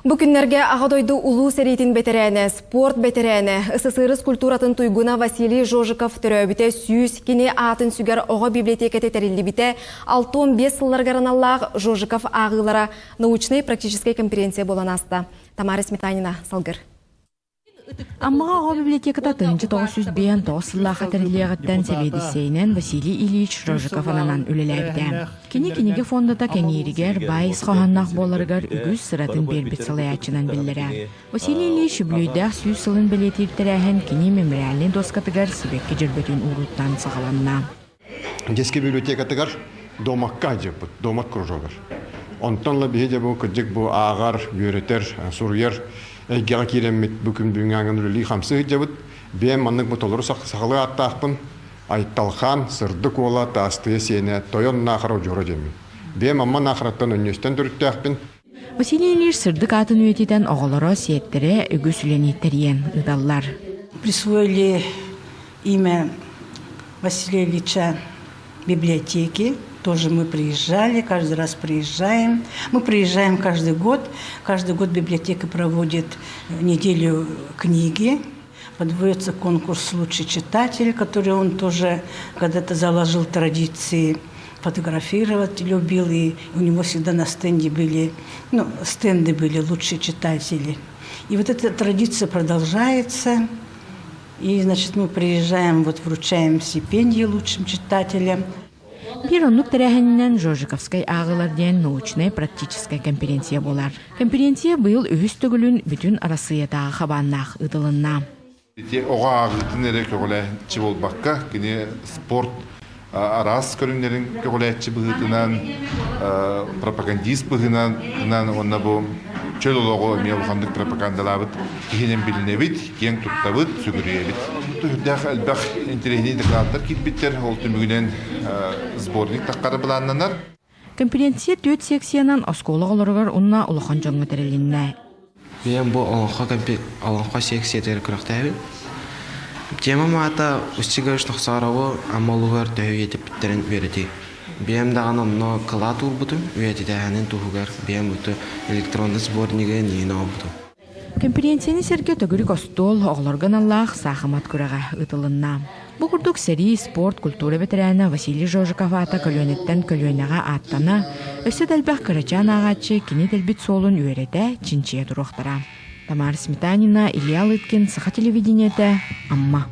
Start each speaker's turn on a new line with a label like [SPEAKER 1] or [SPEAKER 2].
[SPEAKER 1] Бу күннэргэ Аҕа дойду Улуу сэриитин бэтэрээнэ, спорт бэтэрээнэ, СССР культуратын туйгуна Василий Жожиков төрөөбүтэ 100 кини аатын сүгэр оҕо библиотеката тэриллибитэ 65 сылларыгар аналлаах Жожиков ааҕыылара научнай-практическай конференция буолан ааста. Тамара Сметанина салгыр.
[SPEAKER 2] Аммаҕа оҕо библиотеката 1959 сыллаахха тэриллиэҕиттэн сэбиэдиссэйинэн Василий Ильич Рожиков ананан үлэлээбитэ. Кини кинигэ фондата кэҥииригэр, баай ис хоһоонноох буоларыгар үгүс сыратын биэрбит салайааччынан биллэрэ. Василий Ильич үбүлүөйдээх 100 сылын бэлиэтиир тэрээһин кини мемориальнай дуоскатыгар сибэкки дьөрбөтүн ууруттан саҕаланна.
[SPEAKER 3] Детский библиотекатыгар домакка дьыппыт, домак кружогар. Онтон ла биһи дьэ бу кырдьык бу ааҕар, үөрэтэр, суруйар эйгэҕэ киирэммит бу күн бүгүҥҥү үлэлии хамсыы сылдьабыт. Бэйэм маннык бу толору сахалыы ааттаахпын. Айталхан, Сырдык уола, Таастыйа сиэнэ, Тойон Наахара удьуора диэммин. Бэйэм Амма Наахараттан Өнньүөстэн төрүттээхпин.
[SPEAKER 2] Василий Ильич сырдык аатын үйэтитэн оҕолоро, сиэттэрэ үгүс үлэни тэрийэн ыыталлар.
[SPEAKER 4] Присвоили имя Василия Ильича библиотеки. Тоже мы приезжали, каждый раз приезжаем. Мы приезжаем каждый год. Каждый год библиотека проводит неделю книги. Подводится конкурс «Лучший читатель», который он тоже когда-то заложил традиции фотографировать любил, и у него всегда на стенде были, ну, стенды были лучшие читатели. И вот эта традиция продолжается. И, значит, мы приезжаем, вот вручаем стипендии лучшим читателям.
[SPEAKER 2] Биир оннук тэрээһининэн Жожиковскай ааҕыылар диэн научнай-практическай конференция буолар. Конференция быйыл үһүс төгүлүн бүтүн Арассыыйатааҕы хабааннаах ыытылынна.
[SPEAKER 5] Ити оҕо ааҕыытын эрэ көҕүлээччи буолбакка, кини спорт араас көрүҥнэрин көҕүлээччи быһыытынан, пропагандист быһыытынан уонна бу чөл олоҕу эмиэ улаханнык пропагандалаабыт киһинэн билинэбит, киэҥ туттабыт, сүгүрүйэбит. Түһүрдээх элбэх интэриэһинэй докладтар киирбиттэр, ол түмүгүнэн сборник таххара былааннанар.
[SPEAKER 2] Конференция түөрт секциянан оскуола оҕолоругар уонна улахан дьоҥҥо тэрилиннэ.
[SPEAKER 6] Бэйэм бу олоҥхо олоҥхо секциятыгар күрэхтэһэбин. Темам аата Устигович Нохсоорову Амма улууһугар төһө үйэтиппиттэрин үөрэтии. Бэйэм даҕаны онно кылаат уурбутум, үйэтитээһинин туһугар бэйэм буту электронный сборнигы ниин оҥорбутум.
[SPEAKER 2] Кэмпириэнсийэни сэргэ төгүрүк остуол оҕолорго аналлаах саахымат күрэҕэ ыытылынна. Бу курдук сэрии, спорт, культура бэтэрээнэ Василий Жожиков аата көлүөнэттэн көлүөнэҕэ ааттана, өссө да элбэх кырачаан ааҕааччы кини тэлбит суолун үөрэтэ, чинчийэ туруохтара. Тамара Сметанина, Илья Лыткин, Саха телевидениетэ, Амма.